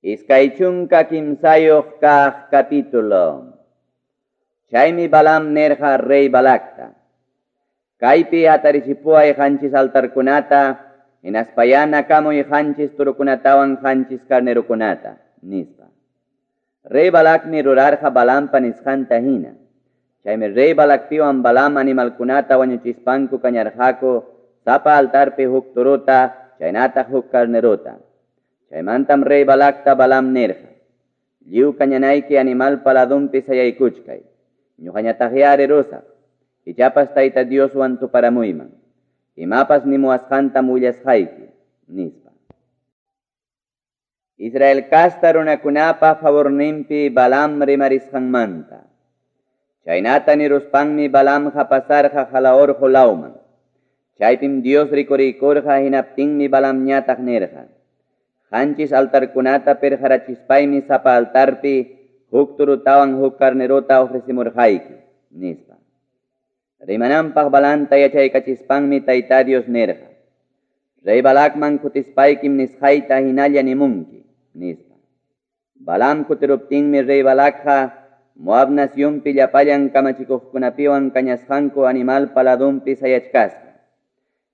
23 kaq capítulo. Chaymi Balaam nirqa rey Balacta, Kaypi hatarichipuway 7 altarkunata, hinaspayá nakamuy 7 torokunatawan 7 carnerokunata, nispa. Rey Balacmi rurarqa Balaampa nisqanta hina. Chaymi rey Balacpiwan Balaam animalkunata wañuchispanku kañarqaku sapa altarpi huk torota chaynataq huk carnerota. Chaymantam rey Balacta Balaam nirqa, Lliw kañanayki animalpa ladonpi sayaykuchkay, ñuqañataqyá rirusaq, ichapas Tayta Dioswan tuparamuyman, imapas nimuwasqantam willasqayki, nispa. Israel casta runakunapa favorninpi Balaam rimarisqanmanta. Chaynata niruspanmi Balaamqa pasarqa Jalaorqo lawman. Chaypim Dios rikuriykurqa, hinaptinmi Balaamñataq nirqa, 7 altarkunata pirqarachispaymi sapa altarpi huk torotawan huk carnerota ofrecemurqayki, nispa. Rimananpaq Balaamta yachaykachispanmi Tayta Dios nirqa, Rey Balacman kutispaykim nisqayta hinalla nimunki, nispa. Balaam kutiruptinmi rey Balacqa Moab nacionpi llapallan kamachikuqkunapiwan kañasqanku animalpa ladonpi sayachkasqa.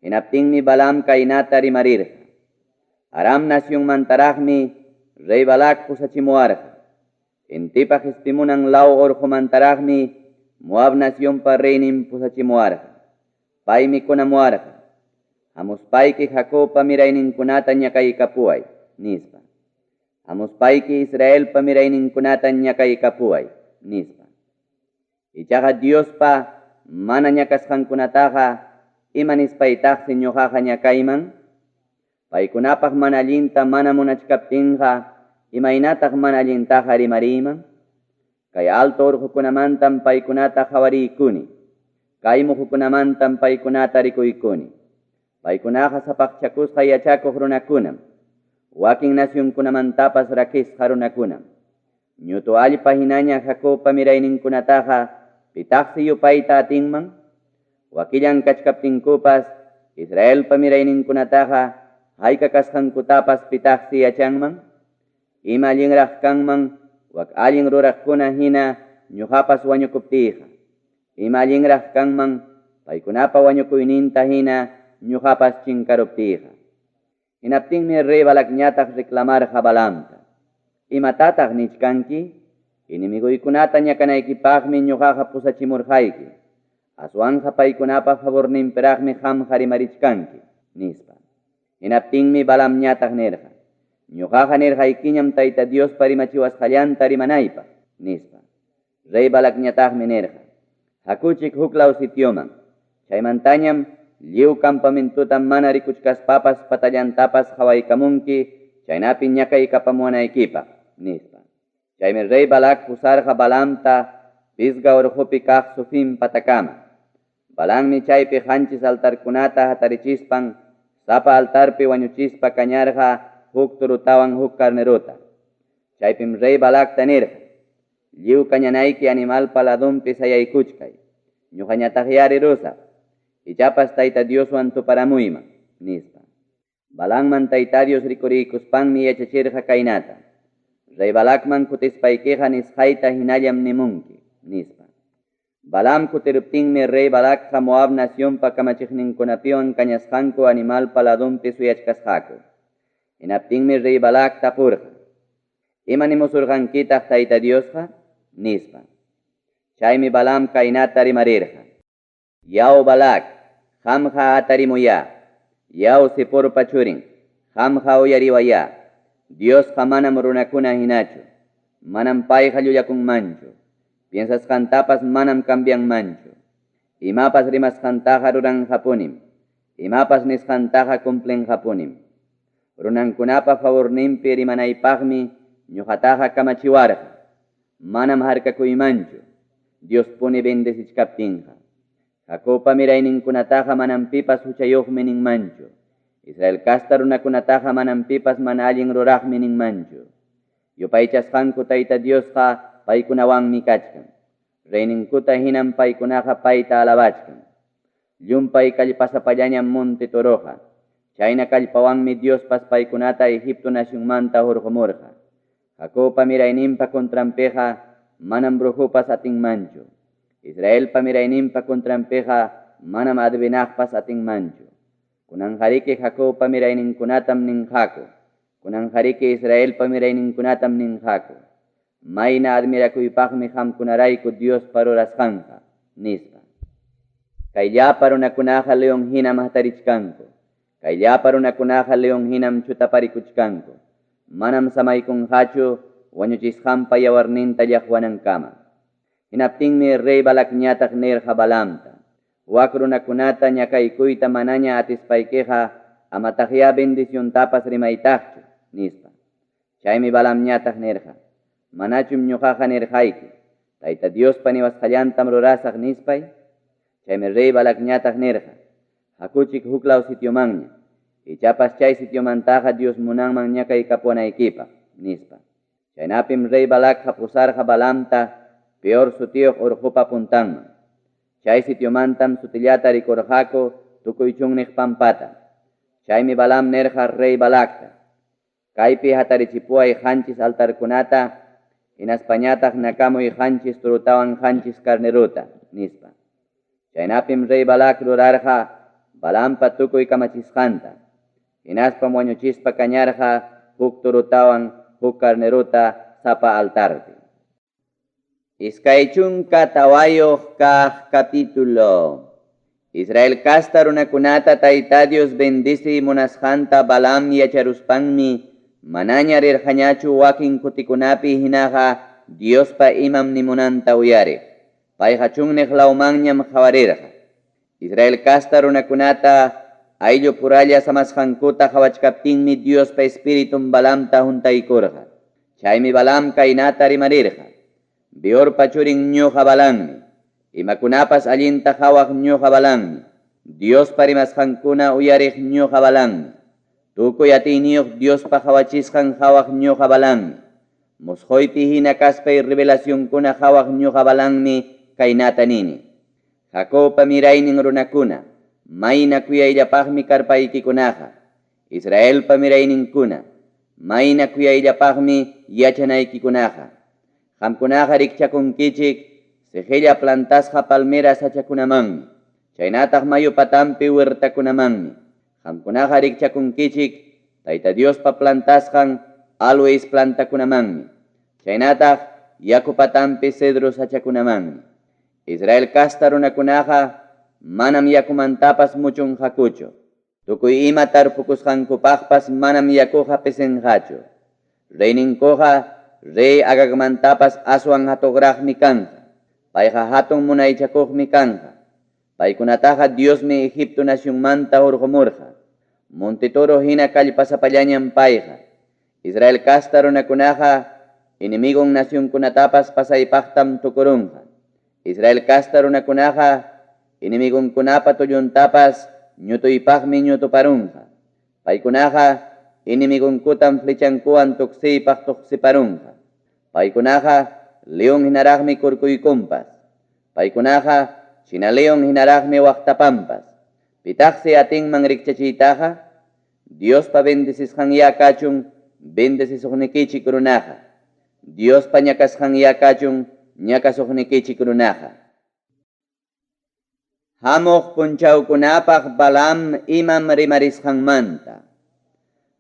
Hinaptinmi Balaam kaynata rimarirqa, Aram nacionmantaraqmi rey Balac pusachimuwarqa. Intipa qispimunan law orqomantaraqmi Moab nacionpa reynin pusachimuwarqa. Paymi kunamuwarqa, Hamuspayki Jacobpa mirayninkunata ñakaykapuway, nispa. Hamuspayki Israelpa mirayninkunata ñakaykapuway, nispa. Ichaqa Diospa mana ñakasqankunataqa ima nispaytaqsi ñuqaqa ñakayman? Paykunapaq mana allinta mana munachkaptinqa imaynataq mana allintaqa rimariyman? Kay alto orqokunamantam paykunata qhawariykuni, kay muqukunamantam paykunata rikuykuni. Paykunaqa sapaqchakusqa yachakuq runakunam, wakin nacionkunamantapas rakisqa runakunam. Ñutu allpa hinaña Jacobpa mirayninkunataqa pitaqsi yupayta atinman? Wakillan kachkaptinkupas Israelpa mirayninkunataqa hayka kasqankutapas pitaqsi yachanman? Ima allinraq kanman wak allin ruraqkuna hina ñuqapas wañukuptiyqa? Ima allinraq kanman paykunapa wañukuyninta hina ñuqapas chinkaruptiyqa? Hinaptinmi rey Balacñataq reclamarqa Balaamta, Imatataq nichkanki? Enemiguykunata ñakanaykipaqmi ñuqaqa pusachimurqayki, aswanqa paykunapa favorninpiraqmi qamqa rimarichkanki, nispa. Hinaptinmi Balaamñataq nirqa, Ñuqaqa nirqaykiñam Tayta Diospa rimachiwasqallanta rimanaypaq, nispa. Rey Balacñataqmi nirqa, Hakuchik huklaw sitioman, chaymantañam lliw campamentuta mana rikuchkaspapas patallantapas qawaykamunki chaynapi ñakaykapamuwanaykipaq, nispa. Chaymi rey Balac pusarqa Balaamta Pisga orqopi kaq Sofim patakama. Balaammi chaypi 7 altarkunata hatarichispan sapa altarpi wañuchispa kañarqa huk torotawan huk carnerota. Chaypim rey Balacta nirqa, Lliw kañanayki animalpa ladonpi sayaykuchkay, ñuqañataqyá rirusaq, ichapas Tayta Dioswan tuparamuyman, nispa. Balaamman Tayta Dios rikuriykuspanmi yachachirqa kaynata, Rey Balacman kutispaykiqa nisqayta hinallam nimunki, nispa. Balaam kutiruptinmi rey Balacqa Moab nacionpa kamachiqninkunapiwan kañasqanku animalpa ladonpi suyachkasqaku. Hinaptinmi rey Balac tapurqa, Ima nimusurqankitaq Tayta Diosqa? nispa. Chaymi Balaam kaynata rimarirqa, Yaw Balac, qamqa hatarimuyá. Yaw Ziporpa churin, qamqa uyariwayá. Diosqa manam runakuna hinachu. Manam payqa llullakunmanchu. Piensasqantapas manam cambianmanchu. Imapas rimasqantaqa ruranqapunim. Imapas nisqantaqa cumplinqapunim. Runankunapa favorninpi rimanaypaqmi ñuqataqa kamachiwarqa. Manam harkakuymanchu, Diospuni bendecichkaptinqa. Jacobpa mirayninkunataqa manam pipas huchayuqmi ninmanchu. Israel casta runakunataqa manam pipas mana allin ruraqmi ninmanchu. Yupaychasqanku Tayta Diosqa paykunawanmi kachkan. Reyninkuta hinam paykunaqa payta alabachkan. Llumpay kallpasapallañam monte toroqa. Chayna kallpawanmi Diospas paykunata Egipto nacionmanta hurqumurqa. Jacobpa mirayninpa contranpiqa manam brujopas atinmanchu. Israelpa mirayninpa contranpiqa manam adivinaqpas atinmanchu. Kunanqariki Jacobpa mirayninkunatam ninqaku. Kunanqariki Israelpa mirayninkunatam ninqaku. Mayna admirakuypaqmi qamkunarayku Diospa rurasqanqa, nispa. Kay llapa runakunaqa leon hinam hatarichkanku. Kay llapa runakunaqa leon hinam chutaparikuchkanku. Manam samaykunqachu wañuchisqanpa yawarninta llaqwanankama. Hinaptinmi rey Balacñataq nirqa Balaamta, Wak runakunata ñakaykuyta manaña atispaykiqa amataqyá bendiciontapas rimaytaqchu, nispa. Chaymi Balaamñataq nirqa, Manachum ñoqaqa nirqayki, Tayta Diospa niwasqallantam rurasaq nispay? Chaymi rey Balacñataq nirqa, Hakuchik huklaw sitiomanña, ichapas chay sitiomantaqa Dios munanman ñakaykapuwanaykipaq, nispa. Chaynapim rey Balacqa pusarqa Balaamta Peor sutiyuq orqopa puntanman. Chay sitiomantam sutillata rikurqaku tukuy chunniq pampata. Chaymi Balaam nirqa rey Balacta, Kaypi hatarichipuway qanchis altarkunata, hinaspañataq nakamuy qanchis torotawan qanchis carnerota, nispa. Chaynapim rey Balac rurarqa Balaampa tukuy kamachisqanta, hinaspam wañuchispa kañarqa huk torotawan huk carnerota sapa altarpi. 24 kaq capítulo. Israel casta runakunata Tayta Dios bendeciy munasqanta Balaam yacharuspanmi manaña rirqañachu wakin kutikunapi hinaqa Diospa imam nimunanta uyariq. Payqa chunniq lawmanñam qawarirqa. Israel casta runakunata ayllupuralla samasqankuta qawachkaptinmi Diospa Espiritun Balaamta huntaykurqa. Chaymi Balaam kaynata rimarirqa, Beorpa churin ñoqa Balaammi, imakunapas allinta qawaq ñoqa Balaammi, Diospa rimasqankuna uyariq ñoqa Balaammi, tukuy atiyniyuq Diospa qawachisqan qawaq ñoqa Balaammi, mosqoypi hina kaspay revelacionkuna qawaq ñoqa Balaammi kaynata nini, Jacobpa miraynin runakuna, mayna kuyayllapaqmi karpaykikunaqa! Israelpa mirayninkuna, mayna kuyayllapaqmi yachanaykikunaqa! Qamkunaqa rikchakunkichik seqella plantasqa palmera sachakunamanmi, chaynataq mayu patanpi huertakunamanmi. Qamkunaqa rikchakunkichik Tayta Diospa plantasqan aloes plantakunamanmi, chaynataq yaku patanpi cedro sachakunamanmi. Israel casta runakunaqa manam yakumantapas muchunqakuchu. Tukuy ima tarpukusqankupaqpas manam yakuqa pisinqachu. Reyninkuqa rey Agagmantapas aswan hatuqraqmi kanqa. Payqa hatun munaychakuqmi kanqa. Paykunataqa Diosmi Egipto nacionmanta hurqomurqa. Monte toro hina kallpasapallañam payqa. Israel casta runakunaqa enemigon nacionkunatapas pasaypaqtam tukurunqa. Israel casta runakunaqa enemigonkunapa tulluntapas ñutuypaqmi ñutuparunqa. Paykunaqa enemigonkutam flechankuwan tuksiypaq tuqsiparunqa. Paykunaqa león hinaraqmi kurkuykunpas. Paykunaqa china león hinaraqmi waqtapanpas. Pitaqsi atinman rikchachiytaqa? Diospa bendecisqanyá kachun bendecisuqnikichik runaqa. Diospa ñakasqanyá kachun ñakasuqnikichik runaqa. Hamuq punchawkunapaq Balaam imam rimarisqanmanta.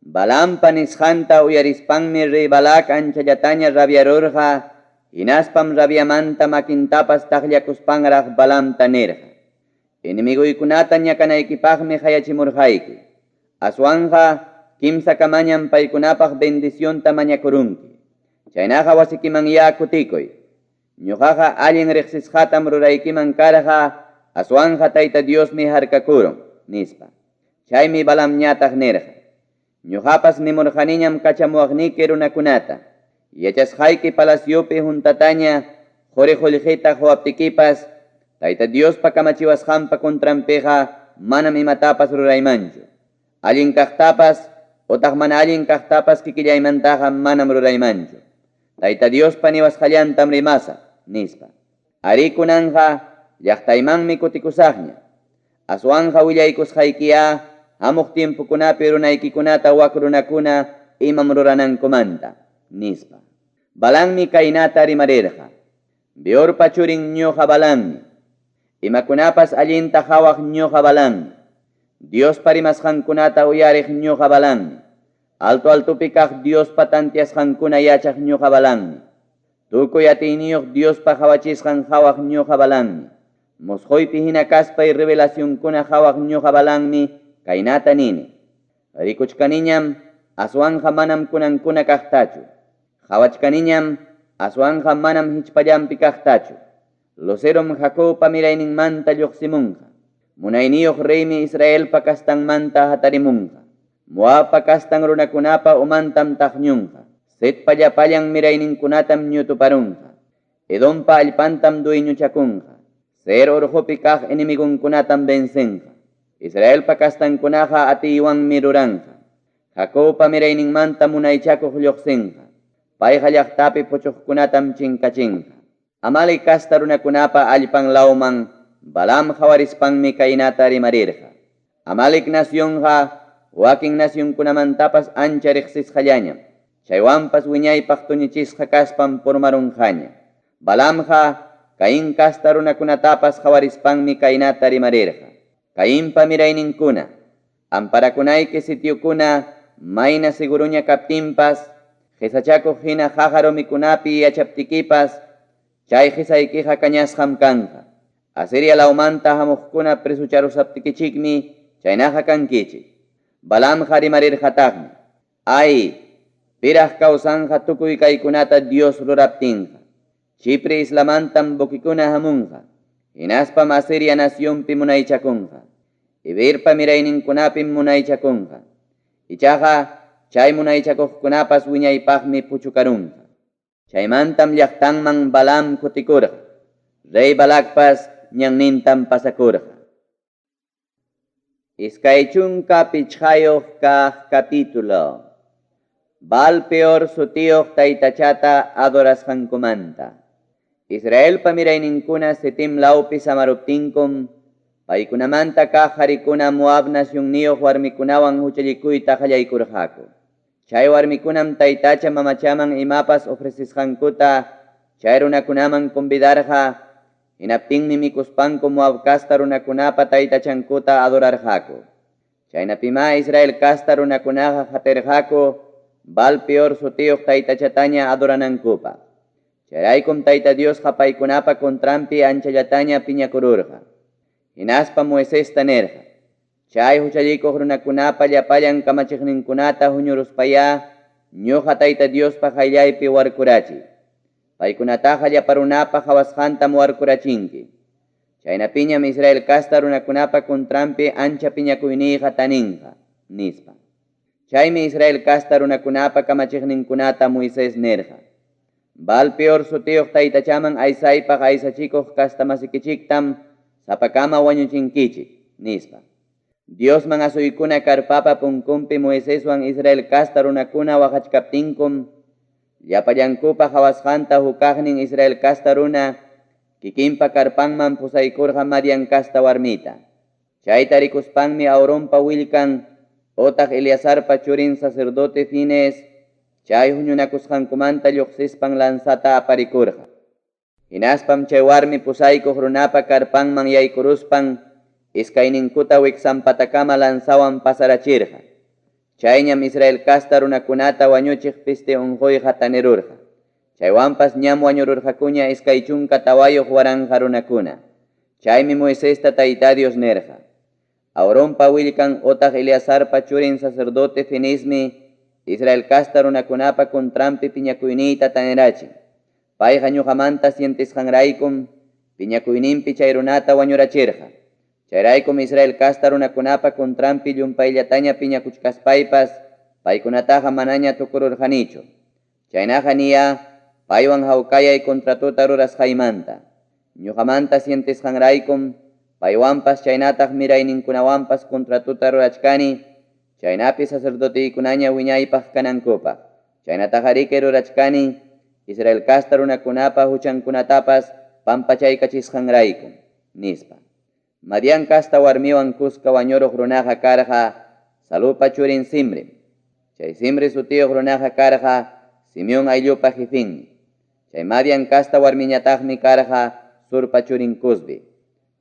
Balaampa nisqanta uyarispanmi rey Balac anchallataña rabiarurqa, hinaspam rabiamanta makintapas taqllakuspanraq Balaamta nirqa, Enemigoykunata ñakanaykipaqmi qayachimurqayki. Aswanqa kimsakamañam paykunapaq bendicionta mañakurunki. Chaynaqa wasikimanyá kutikuy. Ñoqaqa allin reqsisqatam ruraykiman karqa, aswanqa Tayta Diosmi harkakurun, nispa. Chaymi Balaamñataq nirqa, Ñoqapas nimurqaniñam kachamuwaqniki runakunata, Yachasqayki palaciopi juntataña qori-qollqeta qowaptikipas, Tayta Diospa kamachiwasqanpa contranpiqa manam imatapas ruraymanchu. Allin kaqtapas otaq mana allin kaqtapas kikillaymantaqa manam ruraymanchu. Tayta Diospa niwasqallantam rimasaq, nispa. Arí, kunanqa llaqtaymanmi kutikusaqña. Aswanqa willaykusqaykiyá hamuq tiempokunapi runaykikunata wak runakuna imam ruranankumanta, nispa. Balaammi kaynata rimarirqa, Beorpa churin ñoqa Balaammi. Imakunapas allinta qawaq ñoqa Balaammi. Diospa rimasqankunata uyariq ñoqa Balaammi. Alto-altopi kaq Diospa tanteasqankuna yachaq ñoqa Balaammi. Tukuy atiyniyuq Diospa qawachisqan qawaq ñoqa Balaammi. Mosqoypi hina kaspay revelacionkuna qawaq ñoqa Balaammi kaynata nini, Rikuchkaniñam, aswanqa manam kunankuna kaqtachu. Qawachkaniñam, aswanqa manam hichpallanpi kaqtachu. Lucerom Jacobpa mirayninmanta lluqsimunqa. Munayniyuq reymi Israelpa kastanmanta hatarimunqa. Moabpa kastan runakunapa umantam taqñunqa. Setpa llapallan mirayninkunatam ñutuparunqa. Edompa allpantam dueñochakunqa. Seir orqopi kaq enemigonkunatam vencenqa. Israelpa kastankunaqa atiywanmi ruranqa. Jacobpa mirayninmanta munaychakuq lluqsinqa. Payqa llaqtapi puchuqkunatam chinkachinqa. Amalec casta runakunapa allpan lawman Balaam qawarispanmi kaynata rimarirqa, Amalec nacionqa wakin nacionkunamantapas ancha riqsisqallañam, chaywanpas wiñaypaq tuñichisqa kaspam purmarunqaña. Balaamqa Caín casta runakunatapas qawarispanmi kaynata rimarirqa, Cainpa mirayninkuna, amparakunayki sitiokuna mayna seguroña kaptinpas, qesachakuq hina qaqa rumikunapi yachaptikipas, chay qesaykiqa kañasqam kanqa. Asiria lawmanta hamuqkuna presocharusaptikichikmi chaynaqa kankichik. Balaamqa rimarirqataqmi, Ay, piraq kawsanqa tukuy kaykunata Dios ruraptinqa! Chipre islamantam buquekuna hamunqa, hinaspam Asiria nacionpi munaychakunqa. Heberpa mirayninkunapim munaychakunqa. Ichaqa chay munaychakuqkunapas wiñaypaqmi puchukarunqa. Chaymantam llaqtanman Balaam kutikurqa, rey Balacpas ñannintam pasakurqa. 25 kaq capítulo. Baal Peor sutiyuq taytachata adorasqankumanta. Israelpa mirayninkuna Sitim lawpi samaruptinkum, paykunamanta kaq qarikuna Moab nacionniyuq warmikunawan huchallikuyta qallaykurqaku. Chay warmikunam taytacha mamachaman imapas ofrecesqankuta chay runakunaman convidarqa. Hinaptinmi mikuspanku Moab casta runakunapa taytachankuta adorarqaku. Chaynapimá Israel casta runakunaqa qatirqaku Baal Peor sutiyuq taytachataña adoranankupaq. Chayraykum Tayta Diosqa paykunapa contranpi anchallataña piñakururqa. Hinaspam Moisesta nirqa, Chay huchallikuq runakunapa llapallan kamachiqninkunata huñuruspayá ñoqa Tayta Diospa qayllaypi warkurachiy. Paykunataqa llapa runapa qawasqantam warkurachinki. Chaynapiñam Israel casta runakunapa contranpi ancha piñakuyniyqa taninqa, nispa. Chaymi Israel casta runakunapa kamachiqninkunata Moisés nirqa, Baal Peor sutiyuq taytachaman aysaypaq aysachikuq castamasikichiktam sapakama wañuchinkichik, nispa. Diosman asuykuna carpapa punkunpi Moiseswan Israel casta runakuna waqachkaptinkum, llapallankupa qawasqanta huk kaqnin Israel casta runa kikinpa carpanman pusaykurqa Madian casta warmita. Chayta rikuspanmi Aaronpa willkan otaq Eleazarpa churin sacerdote Finees chay huñunakusqankumanta lluqsispan lanzata aparikurqa. Hinaspam chay warmi pusaykuq runapa carpanman yaykuruspan iskayninkuta wiksanpatakama lanzawan pasarachirqa. Chayñam Israel casta runakunata wañuchiq peste unquyqa tanirurqa. Chaywanpas ñam wañururqakuña 24 waranqa runakuna. Chaymi Moisesta Tayta Dios nirqa, Aaronpa willkan otaq Eleazarpa churin sacerdote Fineesmi Israel casta runakunapa contranpi piñakuyniyta tanirachin. Payqa ñoqamanta sientesqanraykum piñakuyninpi chay runata wañurachirqa. Chayraykum Israel casta runakunapa contranpi llumpayllataña piñakuchkaspaypas paykunataqa manaña tukururqanichu. Chaynaqa niyá paywan hawkayay contratota rurasqaymanta. Ñoqamanta sientesqanraykum paywanpas chaynataq mirayninkunawanpas contratota rurachkani, chaynapi sacerdoteykunaña wiñaypaq kanankupaq. Chaynataqariki rurachkani Israel casta runakunapa huchankunatapas pampachaykachisqanraykum, nispa. Madián casta warmiwan kuska wañuruq runaqa karqa Salupa churin Zimrim. Chay Zimri sutiyuq runaqa karqa Simeon ayllupa jefenmi. Chay Madian casta warmiñataqmi karqa Surpa churin Cozbi.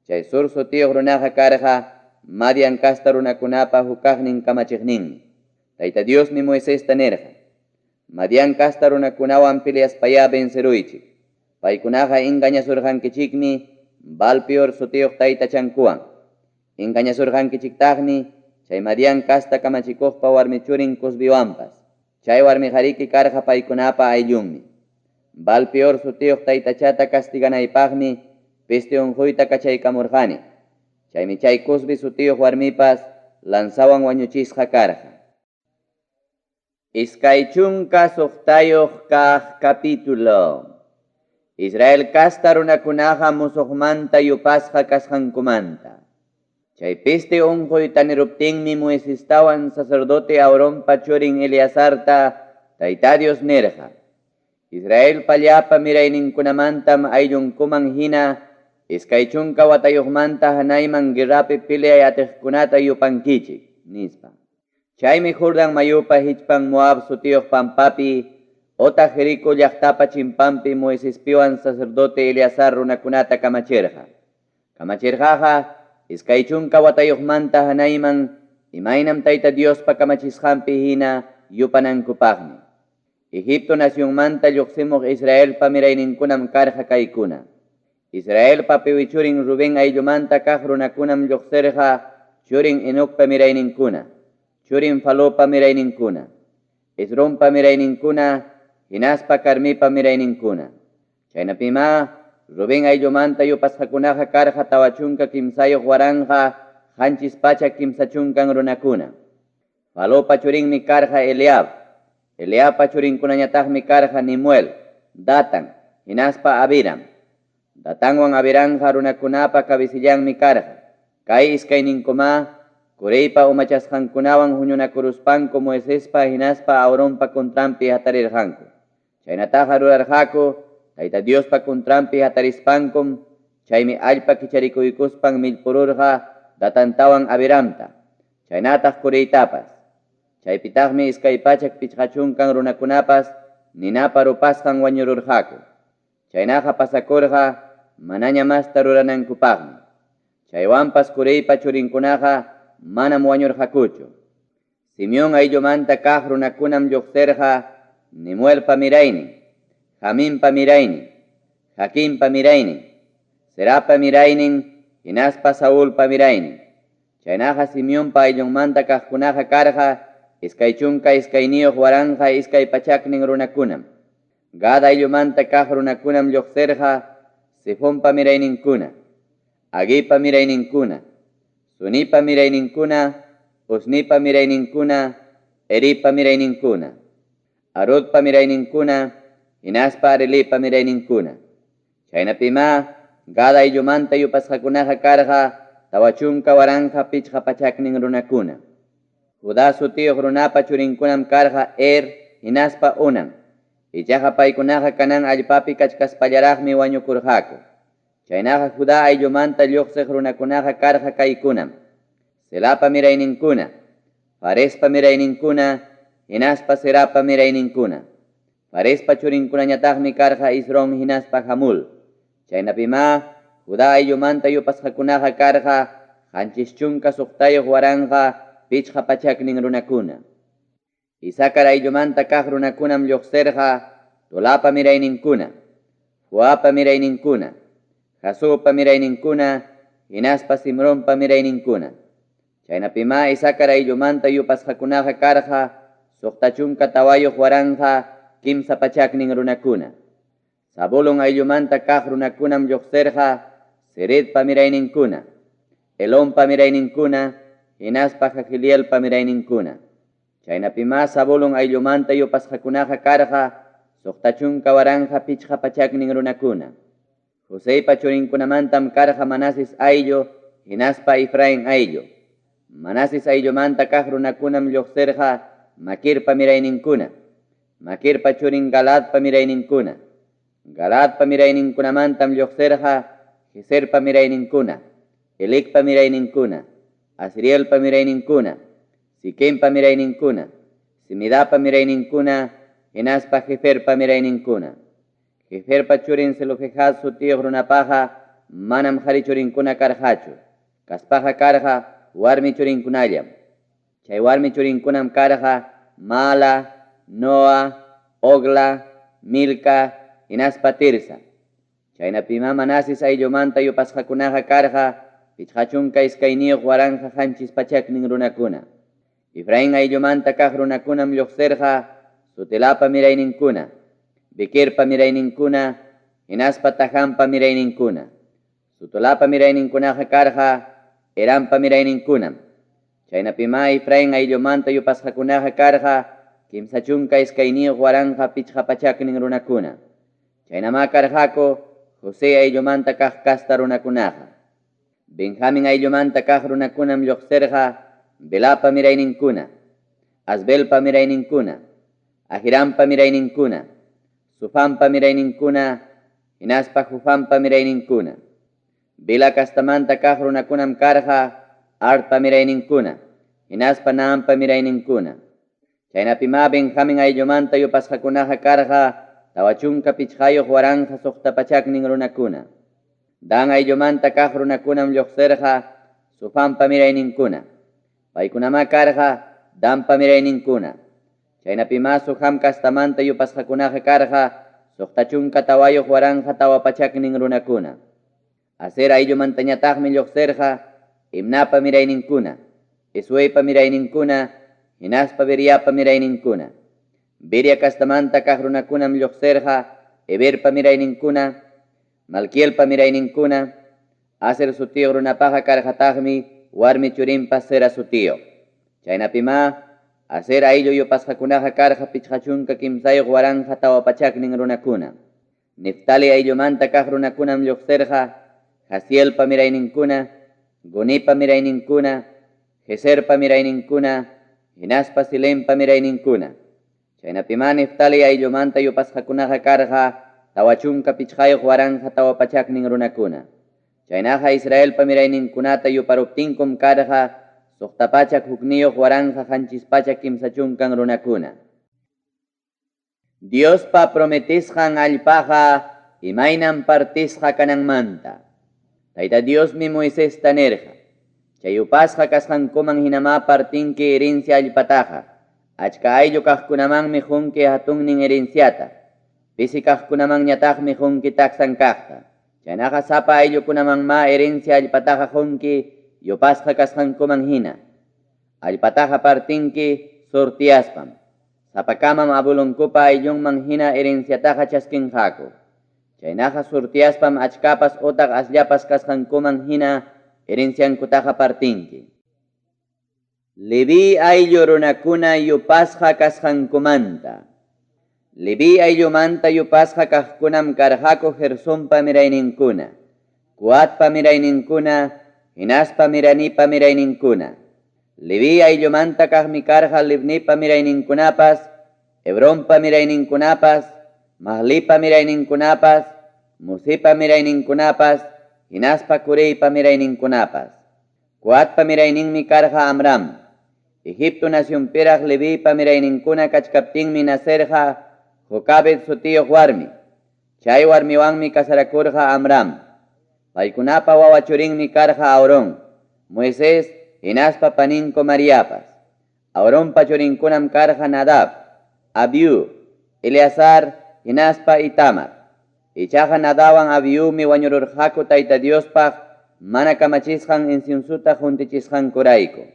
Chay Sur sutiyuq runaqa karqa Madian casta runakunapa hukaqnin kamachiqninmi. Tayta Diosmi Moisesta nirqa, Madian casta runakunawan peleaspayá venceruychik. Paykunaqa engañasurqankichikmi Baal-peor sutiyuq taytachankuwan. Engañasurqankichiktaqmi chay Madian casta kamachikuqpa warmi churin Cozbiwanpas. Chay warmiqariki karqa paykunapa ayllunmi. Baal-peor sutiyuq taytachata castiganaypaqmi peste onqoyta kachaykamurqani. Chaymi chay Cozbi sutiyuq warmipas lanzawan wañuchisqa karqa. 26 kaq capítulo. Israel casta runakunaqa musuqmanta yupasqa kasqankumanta. Chay peste onqoy taniruptinmi Moisestawan sacerdote Aaronpa churin Eleazarta Tayta Dios nirqa, Israelpa llapa mirayninkunamantam ayllunkuman hina 20 watayuqmanta hanayman guerrapi peleay atiqkunata yupankichik, nispa. Chaymi Jordán mayupa hichpan Moab sutiyuq pampapi otaq Jericó llaqtapa chimpanpi Moisespiwan sacerdote Eleazar runakunata kamachirqa. Kamachirqaqa 20 watayuqmanta hanayman imaynam Tayta Diospa kamachisqanpi hina yupanankupaqmi. Egipto nacionmanta lluqsimuq Israelpa mirayninkunam karqa kaykuna. Israelpa piwi churin Rubén ayllumanta kaq runakunam lluqsirqa churin Enocpa mirayninkuna, churin Falopa mirayninkuna, Esrompa mirayninkuna, hinaspa Carmipa mirayninkuna. Chaynapimá Rubén ayllumanta yupasqakunaqa karqa 43 730 runakuna. Falopa churinmi karqa Eliab. Eliabpa churinkunañataqmi karqa Nemuel, Datan, hinaspa Abiram. Datanwan Abiramqa runakunapa cabecillanmi karqa. Kay iskayninkumá Coreypa umachasqankunawan huñunakuruspanku Moisespa hinaspa Aaronpa contranpi hatarirqanku. Chaynataqa rurarqaku Tayta Diospa contranpi hatarispankum, chaymi allpa kicharikuykuspan millpururqa Datantawan Abiramta, chaynataq Coreytapas. Chaypitaqmi 250 runakunapas ninapa rupasqan wañururqaku. Chaynaqa pasakurqa manaña masta ruranankupaqmi. Chaywanpas Coreypa churinkunaqa manam wañurqakuchu. Simeón ayllumanta kaq runakunam lluqsirqa Nemuelpa miraynin, Jaminpa miraynin, Jaquinpa miraynin, Zerapa miraynin, hinaspa Saulpa miraynin. Chaynaqa Simeonpa ayllunmanta kaqkunaqa karqa 22 200 runakunam. Gad ayllumanta kaq runakunam lluqsirqa Zefonpa mirayninkuna, Haguipa mirayninkuna, Sunipa mirayninkuna, Uznipa mirayninkuna, Eripa mirayninkuna, Arodpa mirayninkuna, hinaspa Arelipa mirayninkuna. Chaynapimá Gad ayllumanta yupasqakunaqa karqa 40 500 runakuna. Judá sutiyuq runapa churinkunam karqa Er hinaspa Onan. Ichaqa paykunaqa Canaán allpapi kachkaspallaraqmi wañukurqaku. Chaynaqa Judá ayllumanta lluqsiq runakunaqa karqa kaykunam: Selapa mirayninkuna, Farespa mirayninkuna, hinaspa Zerapa mirayninkuna. Farespa churinkunañataqmi karqa Esrom hinaspa Hamul. Chaynapimá Judá ayllumanta yupasqakunaqa karqa 76 500 runakuna. Isacar ayllumanta kaq runakunam lluqsirqa Tolapa mirayninkuna, Fuapa mirayninkuna, Jasupa mirayninkuna, hinaspa Simronpa mirayninkuna. Chaynapimá Isacar ayllumanta yupasqakunaqa karqa 64 300 runakuna. Zabulon ayllumanta kaq runakunam lluqsirqa Seredpa mirayninkuna, Elonpa mirayninkuna, hinaspa Jahleelpa mirayninkuna. Chaynapimá Zabulon ayllumanta yupasqakunaqa karqa 60 500 runakuna. Joseypa churinkunamantam karqa Manases ayllu hinaspa Efraín ayllu. Manases ayllumanta kaq runakunam lluqsirqa Maquirpa mirayninkuna, Maquirpa churin Galaadpa mirayninkuna. Galaadpa mirayninkunamantam lluqsirqa Jezerpa mirayninkuna, Helecpa mirayninkuna, Asrielpa mirayninkuna, Siquempa mirayninkuna, Semidapa mirayninkuna, hinaspa Heferpa mirayninkuna. Heferpa churin Zelofehad sutiyuq runapaqa manam qari churinkuna karqachu, kaspaqa karqa warmi churinkunallam. Chay warmi churinkunam karqa Maala, Noa, Hogla, Milca hinaspa Tirsa. Chaynapimá Manases ayllumanta yupasqakunaqa karqa 52 700 runakuna. Efraín ayllumanta kaq runakunam lluqsirqa Sutelapa mirayninkuna, Bequerpa mirayninkuna hinaspa Tajanpa mirayninkuna. Sutelapa mirayninkunaqa karqa Eranpa mirayninkunam. Chaynapimá Efraín ayllumanta yupasqakunaqa karqa 32 500 runakuna. Chaynamá karqaku José ayllumanta kaq casta runakunaqa. Benjamín ayllumanta kaq runakunam lluqsirqa Belapa mirayninkuna, Asbelpa mirayninkuna, Ahirampa mirayninkuna, Sufampa mirayninkuna, hinaspa Hufampa mirayninkuna. Bela castamanta kaq runakunam karqa Ardpa mirayninkuna, hinaspa Naampa mirayninkuna. Chaynapimá Benjamín ayllumanta yupasqakunaqa karqa 45 600 runakuna. Dan ayllumanta kaq runakunam lluqsirqa Sufampa mirayninkuna. Paykunamá karqa Danpa mirayninkuna. Chaynapimá Suham castamanta yupasqakunaqa karqa 64 400 runakuna. Aser ayllumantañataqmi lluqsirqa Imnapa mirayninkuna, Isueypa mirayninkuna, hinaspa Beriapa mirayninkuna. Beria castamanta kaq runakunam lluqsirqa Heberpa mirayninkuna, Malquielpa mirayninkuna, Aser sutiyuq runapaqa karqataqmi warmi churinpas Sera sutiyuq. Chaynapimá Aser ayllu yupasqakunaqa karqa 53 400 runakuna. Neftali ayllumanta kaq runakunam lluqsirqa Jazielpa mirayninkuna, Gunipa mirayninkuna, Jeserpa mirayninkuna, hinaspa Silempa mirayninkuna. Chaynapimá Neftali ayllumanta yupasqakunaqa karqa 45 400 runakuna. Chaynaqa Israelpa mirayninkunata yuparuptinkum karqa 601 730 runakuna. Diospa prometisqan allpaqa imaynam partisqa kananmanta. Tayta Diosmi Moisesta nirqa: Chay yupasqa kasqankuman hinamá partinki herencia allpataqa. Achka ayllu kaqkunamanmi qunki hatunnin herenciata. Pisi kaqkunamanñataqmi qunki taksan kaqta. Chaynaqa sapa ayllukunamanmá herencia allpataqa qunki yupasqa kasqankuman hina. Allpataqa partinki sortiaspam. Sapakamam abuelonkupa ayllunman hina herenciataqa chaskinqaku. Chaynaqa sortiaspam achkapas utaq asllapas kasqankuman hina herenciankutaqa partinki. Leví ayllu runakuna yupasqa kasqankumanta. Leví ayllumanta yupasqa kaqkunam karqaku Gersonpa mirayninkuna, Coatpa mirayninkuna, hinaspa Meraripa mirayninkuna. Leví ayllumanta kaqmi karqa Libnipa mirayninkunapas, Hebronpa mirayninkunapas, Mahlipa mirayninkunapas, Musipa mirayninkunapas, hinaspa Coreypa mirayninkunapas. Coatpa mirayninmi karqa Amram. Egipto nacionpiraq Leviypa mirayninkuna kachkaptinmi nacerqa Jocabed sutiyuq warmi. Chay warmiwanmi casarakurqa Amram. Paykunapa wawa churinmi karqa Aarón, Moisés hinaspa paninku Mariapas. Aaronpa churinkunam karqa Nadab, Abiú, Eleazar hinaspa Itamar. Ichaqa Nadabwan Abiúmi wañururqaku Tayta Diospaq mana kamachisqan inciensota quntichisqankurayku.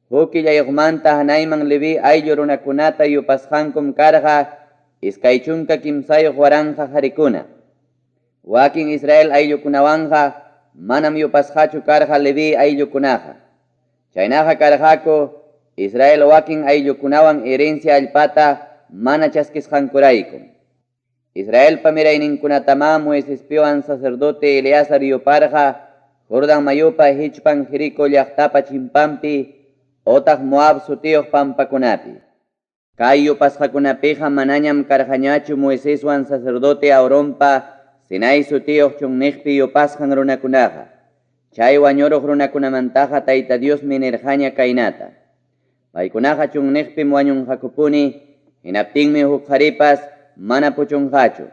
Huk killayuqmanta hanayman Leví ayllu runakunata yupasqankum karqa 23 000 qarikuna. Wakin Israel ayllukunawanqa manam yupasqachu karqa Leví ayllukunaqa. Chaynaqa karqaku Israel wakin ayllukunawan herencia allpata mana chaskisqankuraykum. Israelpa mirayninkunatamá Moisespiwan sacerdote Eleazar yuparqa Jordán mayupa hichpan Jericó llaqtapa chimpanpi otaq Moab sutiyuq pampakunapi. Kay yupasqakunapiqa manañam karqañachu Moiseswan sacerdote Aaronpa Sinai sutiyuq chunniqpi yupasqan runakunaqa. Chay wañuruq runakunamantaqa Tayta Diosmi nirqaña kaynata: Paykunaqa chunniqpim wañunqakupuni. Hinaptinmi huk qaripas mana puchunqachu.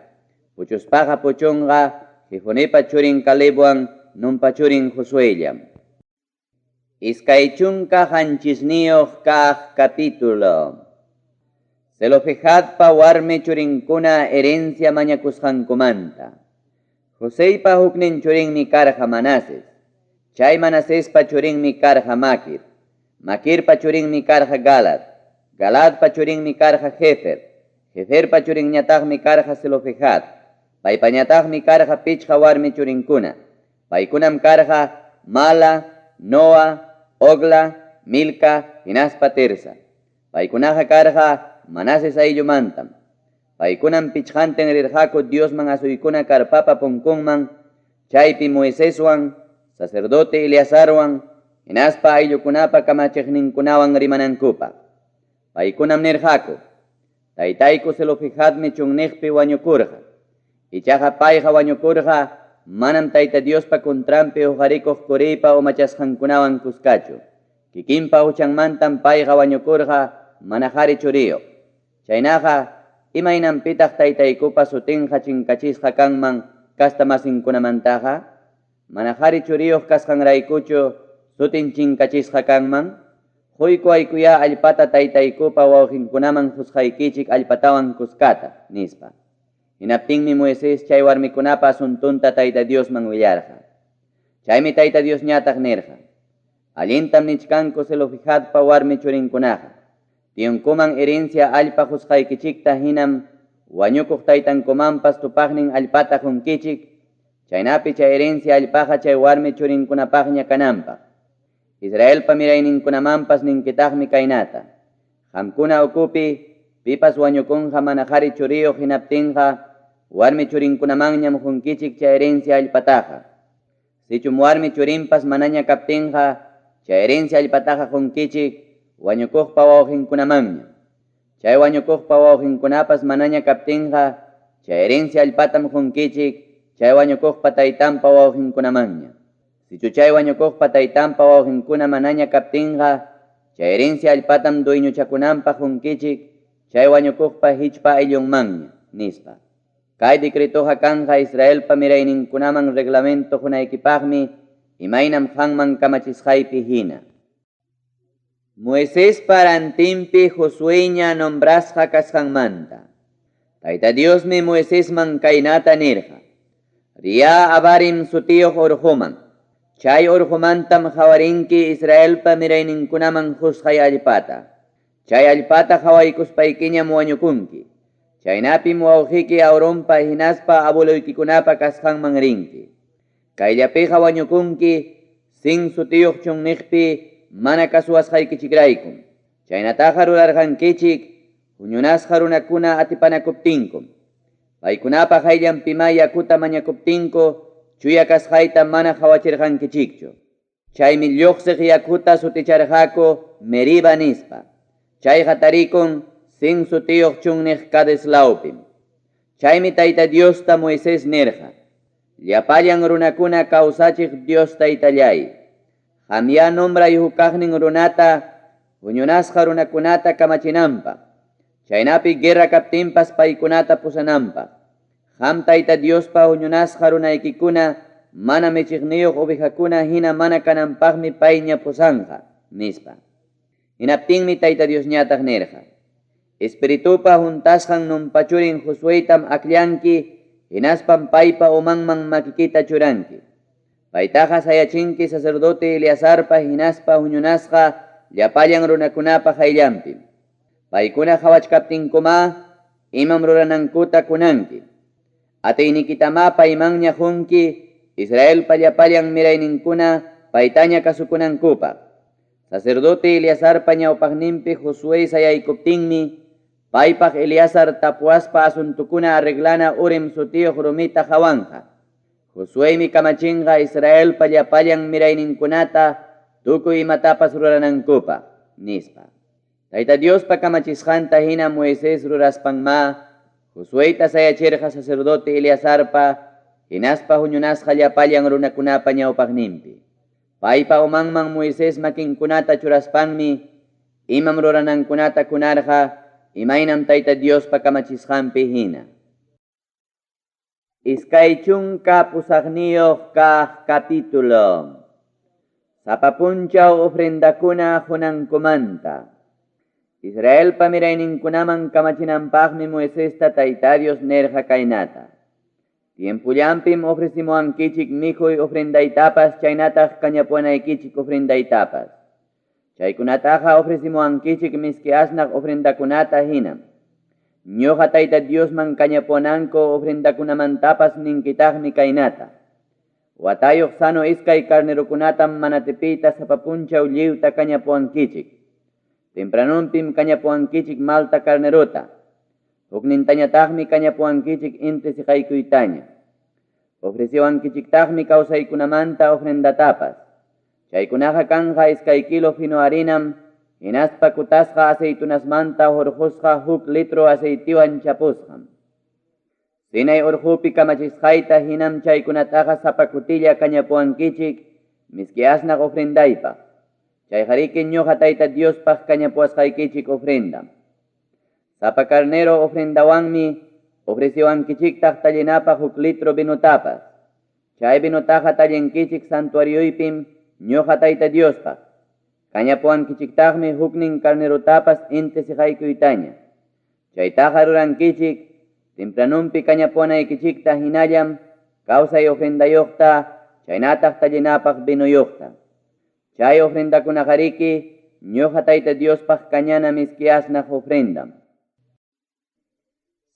Puchuspaqa puchunqa Jefonepa churin Calebwan Nunpa churin Josuellam. 27 kaq capítulo. Zelofehadpa warmi churinkuna herencia mañakusqankumanta. Joseypa huknin churinmi karqa Manases. Chay Manasespa churinmi karqa Maquir. Maquirpa churinmi karqa Galaad. Galaadpa churinmi karqa Hefer. Heferpa churinñataqmi karqa Zelofehad. Paypañataqmi karqa pichqa warmi churinkuna. Paykunam karqa Mala, Noa, Hogla, Milca hinaspa Tirsa. Paykunaqa karqa Manases ayllumantam. Paykunam pichqantin rirqaku Diosman asuykuna carpapa punkunman, chaypi Moiseswan, sacerdote Eleazarwan hinaspa ayllukunapa kamachiqninkunawan rimanankupaq. Paykunam nirqaku, Taytayku Zelofehadmi chunniqpi wañukurqa. Ichaqa payqa wañukurqa manam Tayta Diospa contranpi huqarikuq Coreypa umachasqankunawan kuskachu. Kikinpa huchanmantam payqa wañukurqa mana qari churiyuq. Chaynaqa, imaynanpitaq taytaykupa sutinqa chinkachisqa kanman castamasinkunamantaqa? Mana qari churiyuq kasqanraykuchu sutin chinkachisqa kanman? Quykuwaykuyá allpata taytaykupa wawqinkunaman qusqaykichik allpatawan kuskata, nispa. Hinaptinmi Moisés chay warmikunapa asuntonta Tayta Diosman willarqa. Chaymi Tayta Diosñataq nirqa, Allintam nichkanku Zelofehadpa warmi churinkunaqa. Tionkuman herencia allpa qusqaykichikta hinam wañukuq taytankumanpas tupaqnin allpata qunkichik, chaynapi chay herencia allpaqa chay warmi churinkunapaqña kananpaq. Israelpa mirayninkunamanpas ninkitaqmi kaynata, Qamkuna ukupi pipas wañukunqa mana qari churiyuq hinaptinqa warmi churinkunamanñam qunkichik chay herencia allpataqa. Sichum warmi churinpas manaña kaptinqa, chay herencia allpataqa qunkichik wañukuqpa wawqinkunamanñam. Chay wañukuqpa wawqinkunapas manaña kaptinqa, chay herencia allpatam qunkichik chay wañukuqpa taytanpa wawqinkunamanña. Sichu chay wañukuqpa taytanpa wawqinkuna manaña kaptinqa, chay herencia allpatam dueñochakunanpaq qunkichik chay wañukuqpa hichpa ayllunmanña, nispa. Kay decretoqa kanqa Israelpa mirayninkunaman reglamento qunaykipaqmi, imaynam qanman kamachisqaypi hina. Moisespa rantinpi Josueña nombrasqa kasqanmanta. Tayta Diosmi Moisesman kaynata nirqa, Riyá Abarim sutiyuq orqoman. Chay orqomantam qawarinki Israelpa mirayninkunaman qusqay allpata. Chay allpata qawaykuspaykiñam wañukunki. Chaynapim wawqiki Aaronpa hinaspa abueloykikunapa kasqanman rinki. Kayllapiqa wañukunki Sin sutiyuq chunniqpi mana kasuwasqaykichikraykum. Chaynataqa rurarqankichik huñunasqa runakuna atipanakuptinkum. Paykunapa qayllanpimá yakuta mañakuptinku chuya kasqayta mana qawachirqankichikchu. Chaymi lluqsiq yakuta suticharqaku Meriba nispa. Chayqa tarikun Sin sutiyuq chunniq Cades lawpim. Chaymi Tayta Diosta Moisés nirqa, Llapallan runakuna kawsachiq Dios Taytalláy, qamyá nombray huk kaqnin runata huñunasqa runakunata kamachinanpaq, chaynapi guerra kaptinpas paykunata pusananpaq. Qam Tayta Diospa huñunasqa runaykikuna mana michiqniyuq ovejakuna hina mana kananpaqmi payña pusanqa, nispa. Hinaptinmi Tayta Diosñataq nirqa, Espiritupa huntasqan Nunpa churin Josueytam akllanki, hinaspam paypa umanman makikita churanki. Paytaqa sayachinki sacerdote Eleazarpa hinaspa huñunasqa llapallan runakunapa qayllanpim. Paykuna qawachkaptinkumá imam ruranankuta kunanki. Atiynikitamá paymanña qunki Israelpa llapallan mirayninkuna paytaña kasukunankupaq. Sacerdote Eleazarpa ñawpaqninpi Josué sayaykuptinmi, paypaq Eleazar tapuwaspa asuntokuna arreglana Urim sutiyuq rumita qawanqa. Josueymi kamachinqa Israelpa llapallan mirayninkunata tukuy imatapas ruranankupaq, nispa. Tayta Diospa kamachisqanta hina Moisés ruraspanmá Josueyta sayachirqa sacerdote Eleazarpa hinaspa huñunasqa llapallan runakunapa ñawpaqninpi. Paypa umanman Moisés makinkunata churaspanmi imam ruranankunata kunarqa imaynam Tayta Diospa kamachisqanpi hina. 28 kaq capítulo. Sapa punchaw ofrendakuna qunankumanta. Israelpa mirayninkunaman kamachinanpaqmi Moisesta Tayta Dios nirqa kaynata: Tiempollanpim ofrecimuwankichik mikhuy ofrendaytapas chaynataq kañapuwanaykichik ofrendaytapas. Chaykunataqa ofrecimuwankichik miski asnaq ofrendakunata hinam. Ñuqa Tayta Diosman kañapuwananku ofrendakunamantapas ninkitaqmi kaynata: Watayuq sano iskay carnerokunatam mana tipiyta sapa punchaw lliwta kañapuwankichik. Tempranonpim kañapuwankichik malta carnerota. Huknintañataqmi kañapuwankichik inti siqaykuytaña. Ofreciwankichiktaqmi kawsaykunamanta ofrendatapas. Chaykunaqa kanqa 2 kilo fino harinam, hinaspa kutasqa aceitunasmanta hurqusqa 1 litro aceitiwan chapusqam. Sinai urqupi kamachisqayta hinam chaykunataqa sapa kutilla kañapuwankichik miski asnaq ofrendaypaq. Chayqariki ñuqa Tayta Diospaq kañapuwasqaykichik ofrendam. Sapa carnero ofrendawanmi ofreciwankichiktaq tallinapaq 1 litro vinotapas. Chay vinotaqa tallinkichik santuarioypim ñuqa Tayta Diospaq. Kañapuwankichiktaqmi huknin carnerotapas inti siqaykuytaña. Chaytaqa rurankichik tempranumpi kañapuwanaykichikta hinallam kawsay ofrendayuqta chaynataq tallinapaq vinoyuqta. Chay ofrendakunaqariki ñuqa Tayta Diospaq kañana miski asnaq ofrendam.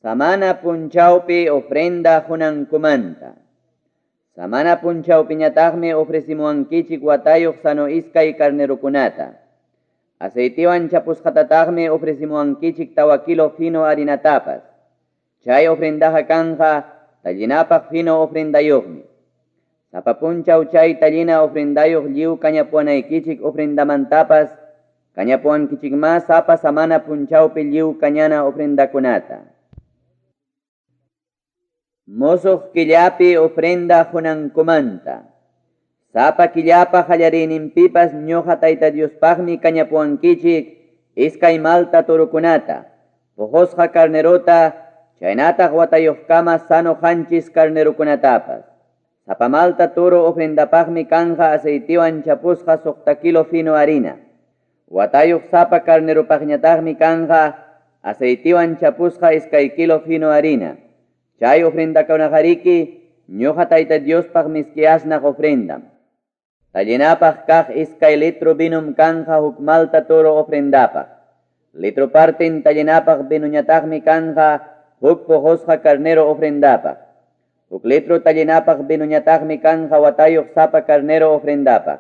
Samana punchawpi ofrenda qunankumanta. Samana punchawpiñataqmi ofrecimuwankichik watayuq sano iskay carnerokunata. Aceitiwan chapusqatataqmi ofrecimuwankichik 4 kilo fino harinatapas. Chay ofrendaqa kanqa tallinapaq fino ofrendayuqmi. Sapa punchaw chay tallina ofrendayuq lliw kañapuwanaykichik ofrendamantapas kañapuwankichikma sapa samana punchawpi lliw kañana ofrendakunata. Musuq killapi ofrenda qunankumanta. Sapa killapa qallariyninpipas ñuqa Tayta Diospaqmi kañapuwankichik iskay malta torokunata, puqusqa carnerota, chaynataq watayuqkama sano 7 carnerokunatapas. Sapa malta toro ofrendapaqmi kanqa aceitiwan chapusqa 6 kilo fino harina. Watayuq sapa carneropaqñataqmi kanqa aceitiwan chapusqa 2 kilo fino harina. Chay ofrendakunaqariki ñuqa Tayta Diospaq miski asnaq ofrendam. Tallinapaq kaq 2 litro vinum kanqa huk malta toro ofrendapaq. Litro partin tallinapaq vinuñataqmi kanqa huk puqusqa carnero ofrendapaq. 1 litro tallinapaq vinuñataqmi kanqa watayuq sapa carnero ofrendapaq.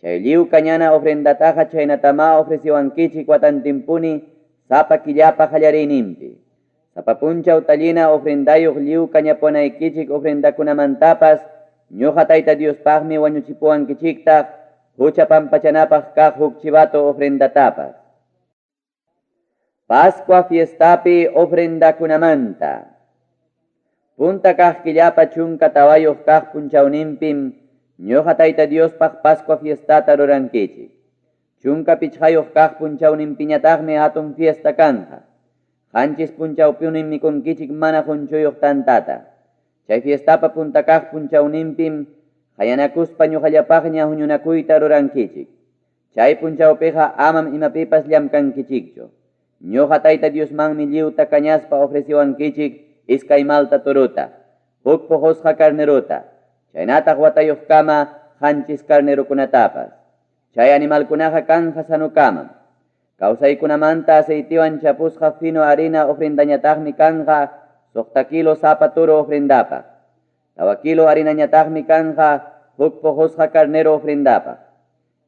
Chay lliw kañana ofrendataqa chaynatama ofreciwankichik watantinpuni sapa killapa qallariyninpi. Sapa punchaw tallina ofrendayuq lliw kañapuwanaykichik ofrendakunamantapas ñuqa Tayta Diospaqmi wañuchipuwankichiktaq hucha pampachanapaq kaq huk chivato ofrendatapas. Pascua fiestapi ofrendakunamanta. Punta kaq killapa 14 kaq punchawninpim ñuqa Tayta Diospaq Pascua fiestata rurankichik. 15 kaq punchawninpiñataqmi hatun fiesta kanqa. 7 punchawpunim mikunkichik mana qunchuyuq tantata. Chay fiestapa punta kaq punchawninpim qayanakuspa ñuqallapaqña huñunakuyta rurankichik. Chay punchawpiqa amam imapipas llamkankichikchu. Ñuqa Tayta Diosmanmi lliwta kañaspa ofreciwankichik 2 malta torota, huk puqusqa carnerota, chaynataq watayuqkama 7 carnerokunatapas. Chay animalkunaqa kanja sanukamam. Kawsaykunamanta aceitiwan chapusqa fino harina ofrendañataqmi kanqa 6 kilo sapa toro ofrendapaq. 4 kilo harinañataqmi kanqa huk puqusqa carnero ofrendapaq.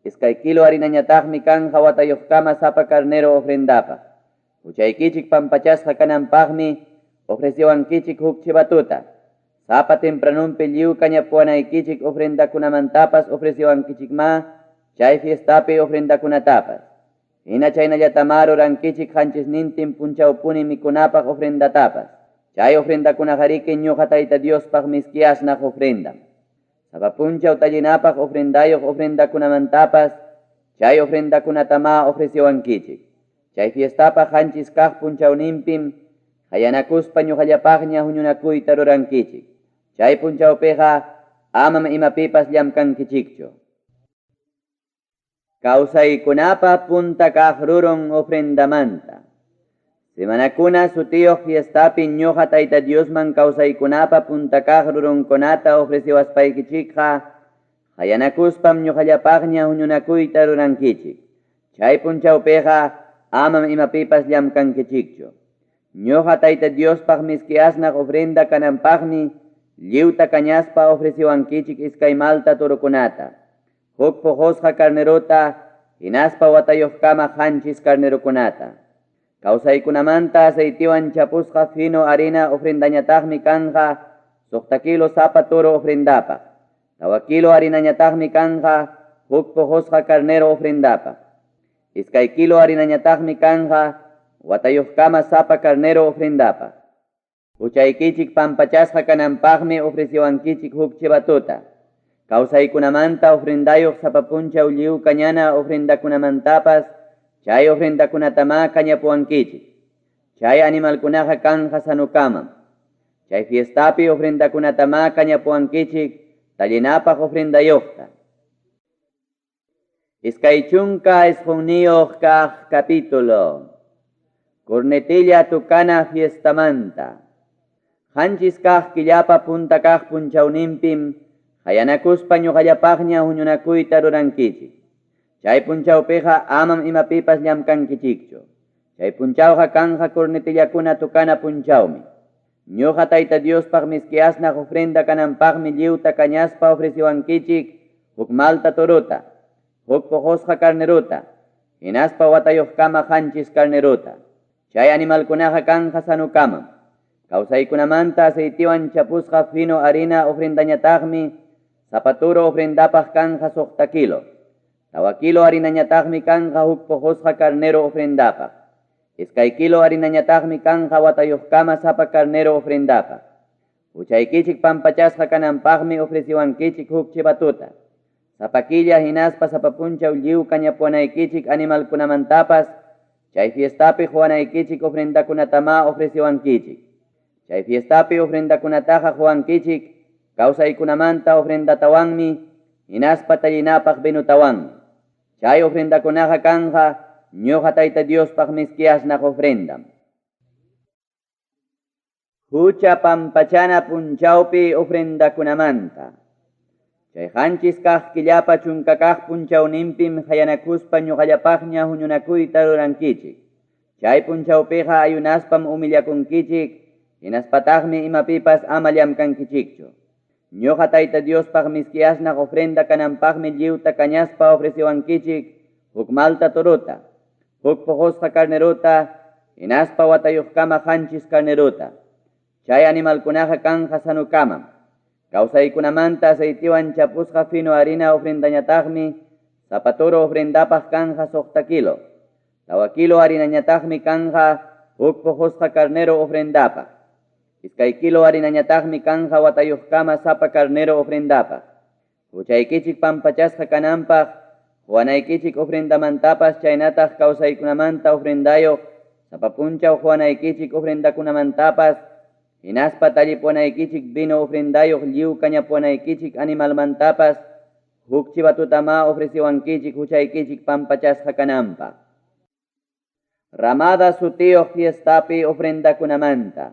2 kilo harinañataqmi kanqa watayuqkama sapa carnero ofrendapaq. Huchaykichik pampachasqa kananpaqmi ofreciwankichik huk chivatuta. Sapa tempranumpi lliw kañapuwanaykichik ofrendakunamantapas ofreciwankichikma chay fiestapi ofrendakunatapas. Hina chaynallatama rurankichik 7 punchawpuni mikunapaq ofrendatapas. Chay ofrendakunaqariki ñuqa Tayta Diospaq miski asnaq ofrendam. Sapa punchaw tallinapaq ofrendayuq ofrendakunamantapas chay ofrendakunatama ofreciwankichik. Chay fiestapa qanchis kaq punchawninpim qayanakuspa ñuqallapaqña huñunakuyta rurankichik. Chay punchawpiqa amam imapipas llamkankichikchu. Kawsaykunapa punta kaq rurun ofrendamanta. Semanakuna sutiyuq fiestapi ñuqa Tayta Diosman kawsaykunapa punta kaq rurunkunata ofrecewaspaykichikqa qayanakuspam ñuqallapaqña huñunakuyta rurankichik. Chay punchawpiqa amam imapipas llamkankichikchu. Ñuqa Tayta Diospaq miski asnaq ofrenda kananpaqmi lliwta kañaspa ofrecewankichik iskay malta torokunata, huk poqosqa carnerota hinaspa watayuqkama qanchis carnerokunata. Kawsaykunamanta aceitewan chapusqa fino harina ofrendañataqmi kanqa suqta kilo sapa toro ofrendapaq. 4 kilo harinañataqmi kanqa huk poqosqa carnero ofrendapaq. 2 kilo harinañataqmi kanqa watayuqkama sapa carnero ofrendapaq. Huchaykichik pampachasqa kananpaqmi ofrecewankichik huk chivatuta. Kawsaykunamanta ofrendayuq sapa punchaw lliw kañana ofrendakunamantapas chay ofrendakunatamá kañapuwankichik. Chay animalkunaqa kanja sanukamam. Chay fiestapi ofrendakunatamá kañapuwankichik tallinapaq ofrendayuqta. 29 kaq capítulo. Cornetilla tukana fiestamanta. Qanchis kaq killapa punta kaq punchawninpim qayanakuspa ñuqallapaqña huñunakuyta rurankichik. Chay punchawpiqa amam imapipas llamkankichikchu. Chay punchawqa kanja cornetillakuna tukana punchawmi. Ñuqa Tayta Diospaq miski asnaq ofrenda kananpaqmi lliwta kañaspa ofreciwankichik huk malta torota, huk poqosqa carnerota, hinaspa watayuqkama qanchis carnerota. Chay animalkunaqa kanja sanukamam. Kawsaykunamanta aceitewan chapusqa fino harina ofrendañataqmi sapa toro ofrendapaq kanja 6 kilo. 4 kilo harinañataqmi kanja huk poqosqa carnero ofrendapaq. 2 kilo harinañataqmi kanja watayuqkama sapa carnero ofrendapaq. Huchaykichik pampachasqa kananpaqmi ofreciwankichik huk chivatuta. Sapa killa hinaspa sapa punchaw lliw kañapuwanaykichik animalkunamantapas chay fiestapi quwanaykichik ofrendakunatamá ofreciwankichik. Chay fiestapi ofrendakunataqa quwankichik kawsaykunamanta ofrendatawanmi hinaspa tallinapaq vinutawanmi. Chay ofrendakunaqa kanja ñuqa Tayta Diospaq miski asnaq ofrendam. Hucha pampachana punchawpi ofrendakunamanta. Chay qanchis kaq killapa chunka kaq punchawninpim qayanakuspa ñuqallapaqña huñunakuyta rurankichik. Chay punchawpiqa ayunaspam humillakunkichik, hinaspataqmi imapipas ama llamkankichikchu. Ñuqa Tayta Diospaq miski asnaq ofrenda kananpaqmi lliwta kañaspa ofreciwankichik huk malta torota, huk poqosqa carnerota, hinaspa watayuqkama qanchis carnerota. Chay animalkunaqa kanja sanukamam. Kawsaykunamanta aceitewan chapusqa fino harina ofrendañataqmi sapa toro ofrendapaq kanja 6 kilo. 4 kilo harinañataqmi kanja huk poqosqa carnero ofrendapaq. 2 kilo harinañataqmi kanja watayuqkama sapa carnero ofrendapaq. Huchaykichik pampachasqa kananpaq quwanaykichik ofrendamantapas chaynataq kawsaykunamanta ofrendayuq sapa punchaw quwanaykichik ofrendakunamantapas hinaspa tallipuwanaykichik vino ofrendayuq lliw kañapuwanaykichik animalmantapas huk chivatutamá ofreciwankichik huchaykichik pampachasqa kananpaq. Ramada sutiyuq fiestapi ofrendakunamanta.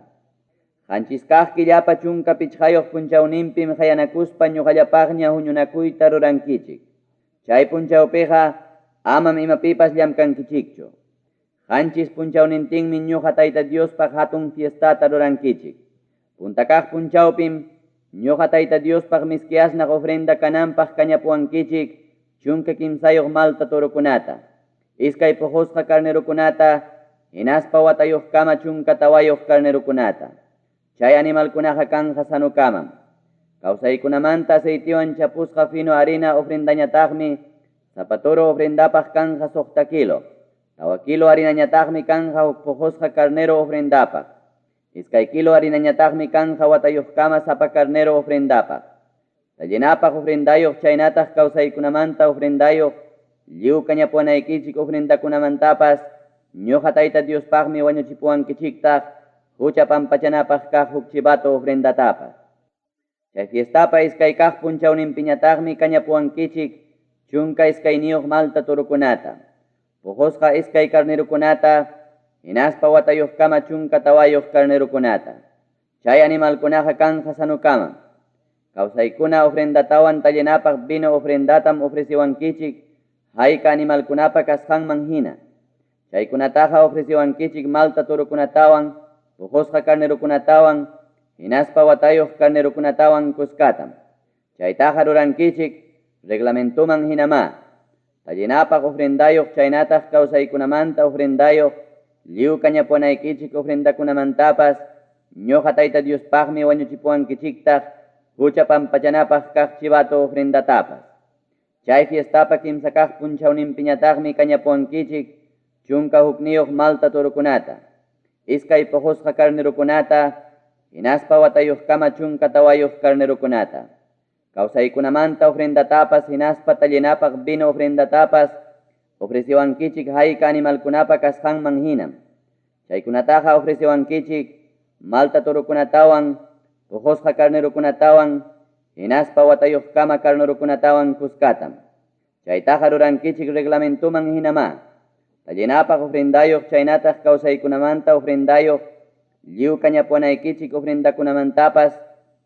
Qanchis kaq killapa 15 punchawninpim qayanakuspa ñuqallapaqña huñunakuyta rurankichik. Chay punchawpiqa amam imapipas llamkankichikchu. Qanchis punchawnintinmi ñuqa Tayta Diospaq hatun fiestata rurankichik. Punta kaq punchawpim ñuqa Tayta Diospaq miski asnaq ofrenda kananpaq kañapuwankichik 13 malta torokunata, 2 poqosqa carnerokunata, hinaspa watayuqkama 14 carnerokunata. Chay animalkunaqa kanja sanukamam. Kawsaykunamanta aceitewan chapusqa fino harina ofrendañataqmi sapa toro ofrendapaq kanja 6 kilo. 4 kilo harinañataqmi kanja huk poqosqa carnero ofrendapaq. 2 kilo harinañataqmi kanja watayuqkama sapa carnero ofrendapaq. Tallinapaq ofrendayuq chaynataq kawsaykunamanta ofrendayuq lliw kañapuwanaykichik ofrendakunamantapas Ñoqa Tayta Diospaqmi wañuchipuwankichiktaq hucha pampachanapaq kaq huk chivato ofrendatapas. Chay fiestapa iskay kaq punchawninpiñataqmi kañapuwankichik 12 malta torokunata, poqosqa 2 carnerokunata, hinaspa watayuqkama 14 carnerokunata. Chay animalkunaqa kanqa sanokamam. Kawsaykuna ofrendatawan tallinapaq vino ofrendatam ofrecewankichik hayka animalkunapa kasqanman hina. Chaykunataqa ofrecewankichik malta torokunatawan, poqosqa carnerokunatawan, hinaspa watayuq carnerokunatawan kuskatam. Chaytaqa rurankichik reglamentoman hinamá. Tallinapaq ofrendayuq chaynataq kawsaykunamanta ofrendayuq lliw kañapuwanaykichik ofrendakunamantapas ñuqa Tayta Diospaqmi wañuchipuwankichiktaq hucha pampachanapaq kaq chivato ofrendatapas. Chay fiestapa kimsa kaq punchawninpiñataqmi kañapuwankichik 11 malta torokunata, 2 poqosqa carnerokunata, hinaspa watayuqkama 14 carnerokunata. Kawsaykunamanta ofrendatapas hinaspa tallinapaq vino ofrendatapas ofrecewankichik hayka animalkunapa kasqanman hinam. Chaykunataqa ofrecewankichik malta torokunatawan, poqosqa carnerokunatawan, hinaspa watayuqkama carnerokunatawan kuskatam. Chaytaqa rurankichik reglamentoman hinamá. Tallinapaq ofrendayuq chaynataq kawsaykunamanta ofrendayuq lliw kañapuwanaykichik ofrendakunamantapas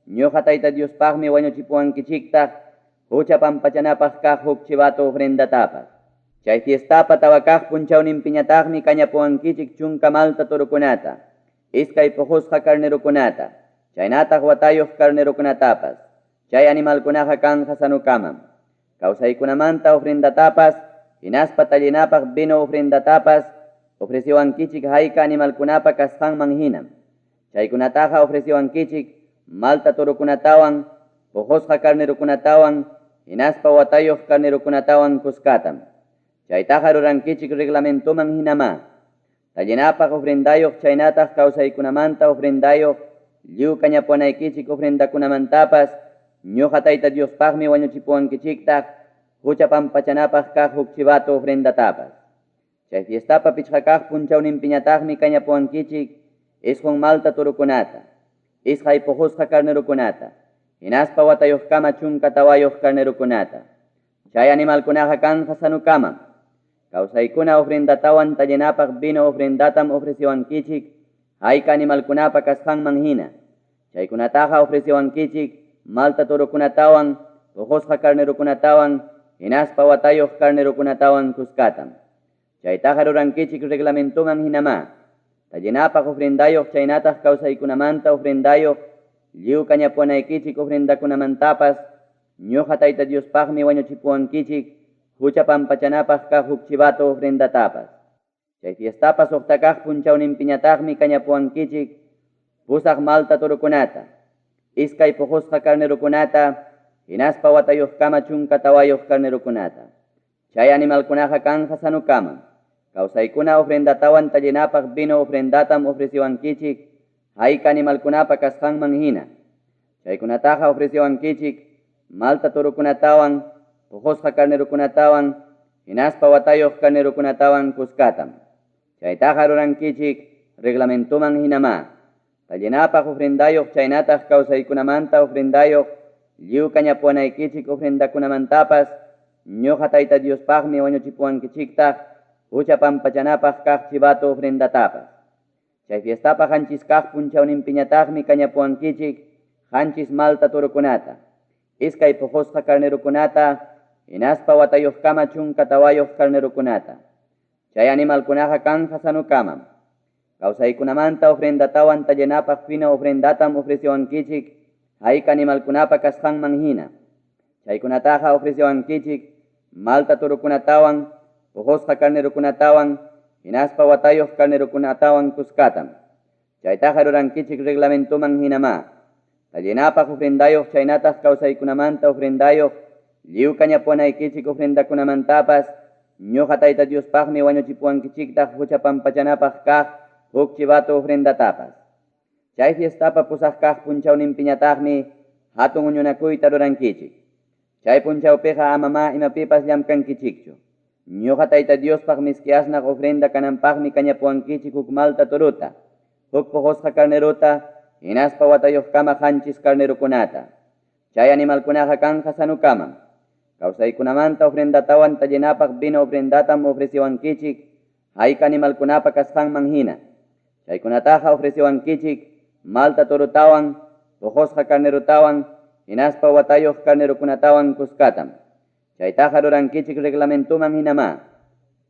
ñuqa Tayta Diospaqmi wañuchipuwankichiktaq hucha pampachanapaq kaq huk chivato ofrendatapas. Chay fiestapa tawa kaq punchawninpiñataqmi kañapuwankichik 10 malta torokunata, 2 poqosqa carnerokunata, chaynataq watayuq carnerokunatapas. Chay animalkunaqa kanqa sanokamam. Kawsaykunamanta ofrendatapas, hinaspa tallinapaq vino ofrendatapas ofrecewankichik hayka animalkunapa kasqanman hinam. Chaykunataqa ofrecewankichik malta torokunatawan, poqosqa carnerokunatawan, hinaspa watayuq carnerokunatawan kuskatam. Chaytaqa rurankichik reglamentoman hinamá. Tallinapaq ofrendayuq chaynataq kawsaykunamanta ofrendayuq lliw kañapuwanaykichik ofrendakunamantapas ñuqa Tayta Diospaqmi wañuchipuwankichiktaq hucha pampachanapaq kaq huk chivato ofrendatapas. Chay fiestapa pichqa kaq punchawninpiñataqmi kañapuwankichik 9 malta torokunata, 2 poqosqa carnerokunata, hinaspa watayuqkama 14 carnerokunata. Chay animalkunaqa kanqa sanokamam. Kawsaykuna ofrendatawan tallinapaq vino ofrendatam ofrecewankichik hayka animalkunapa kasqanman hina. Chaykunataqa ofrecewankichik malta torokunatawan, poqosqa carnerokunatawan, hinaspa watayuq carnerokunatawan kuskatam. Chaytaqa rurankichik reglamentoman hinamá. Tallinapaq ofrendayuq chaynataq kawsaykunamanta ofrendayuq lliw kañapuwanaykichik ofrendakunamantapas ñuqa Tayta Diospaqmi wañuchipuwankichik hucha pampachanapaq kaq huk chivato ofrendatapas. Chay fiestapa suqta kaq punchawninpiñataqmi kañapuwankichik 8 malta torokunata, 2 poqosqa carnerokunata, hinaspa watayuqkama 14 carnerokunata. Chay animalkunaqa kanqa sanokamam. Kawsaykuna ofrendatawan tallinapaq vino ofrendatam ofrecewankichik hayka animalkunapa kasqanman hina. Chaykunataqa ofrecewankichik malta torokunatawan, poqosqa carnerokunatawan, hinaspa watayuq carnerokunatawan kuskatam. Chaytaqa rurankichik reglamentoman hinamá. Tallinapaq ofrendayuq chaynataq kawsaykunamanta ofrendayuq lliw kañapuwanaykichik ofrendakunamantapas ñuqa Tayta Diospaqmi wañuchipuwankichiktaq hucha pampachanapaq kaq chivato ofrendatapas. Chay fiestapa 7 kaq punchawninpiñataqmi kañapuwankichik 7 malta torokunata, 2 poqosqa carnerokunata, hinaspa watayuqkama 14 carnerokunata. Chay animalkunaqa kanqa sanokamam. Kawsaykunamanta ofrendatawan tallinapaq fina ofrendatam ofrecewankichik hayka animalkunapa kasqanman hina. Chaykunataqa ofrecewankichik malta torokunatawan, poqosqa carnerokunatawan, hinaspa watayuq carnerokunatawan kuskatam. Chaytaqa rurankichik reglamentoman hinamá. Tallinapaq ofrendayuq chaynataq kawsaykunamanta ofrendayuq lliw kañapuwanaykichik ofrendakunamantapas ñuqa Tayta Diospaqmi wañuchipuwankichiktaq hucha pampachanapaq kaq huk chivato ofrendatapas. Chay fiestapa 8 kaq punchawninpiñataqmi hatun huñunakuyta rurankichik. Chay punchawpiqa amamá imapipas llamkankichikchu. Ñoqa Tayta Diospaq miski asnaq ofrenda kananpaqmi kañapuwankichik huk malta torota, huk poqosqa carnerota hinaspa watayuqkama 7 carnerokunata. Chay animalkunaqa kanqa sanukamam. Kawsaykunamanta ofrendatawan tallinapaq vino ofrendatam ofrecewankichik hayka animalkunapa kasqanman hina. Chaykunataqa ofrecewankichik malta torotawan, poqosqa carnerotawan hinaspa watayuq carnerokunatawan kuskatam. Chaytaqa rurankichik reglamentoman hinamá.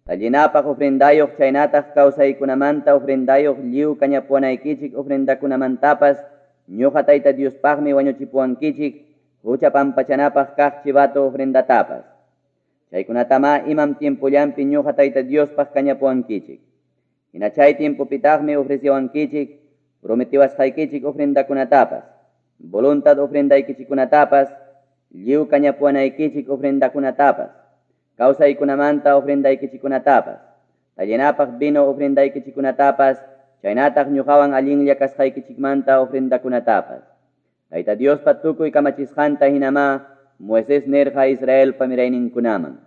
Tallinapaq ofrendayuq chaynataq kawsaykunamanta ofrendayuq lliw kañapuwanaykichik ofrendakunamantapas ñoqa Tayta Diospaqmi wañuchipuwankichik hucha pampachanapaq kaq chivato ofrendatapas. Chaykunatamá imam tiempollanpi ñoqa Tayta Diospaq kañapuwankichik. Hina chay tiempopitaqmi ofrecewankichik prometiwasqaykichik ofrendakunatapas, voluntad ofrendaykichikkunatapas, lliw kañapuwanaykichik ofrendakunatapas, kawsaykunamanta ofrendaykichikkunatapas, tallinapaq vino ofrendaykichikkunatapas, chaynataq ñoqawan allinlla kasqaykichikmanta ofrendakunatapas. Tayta Diospa tukuy kamachisqanta hinamá Moisés nirqa Israelpa mirayninkunaman.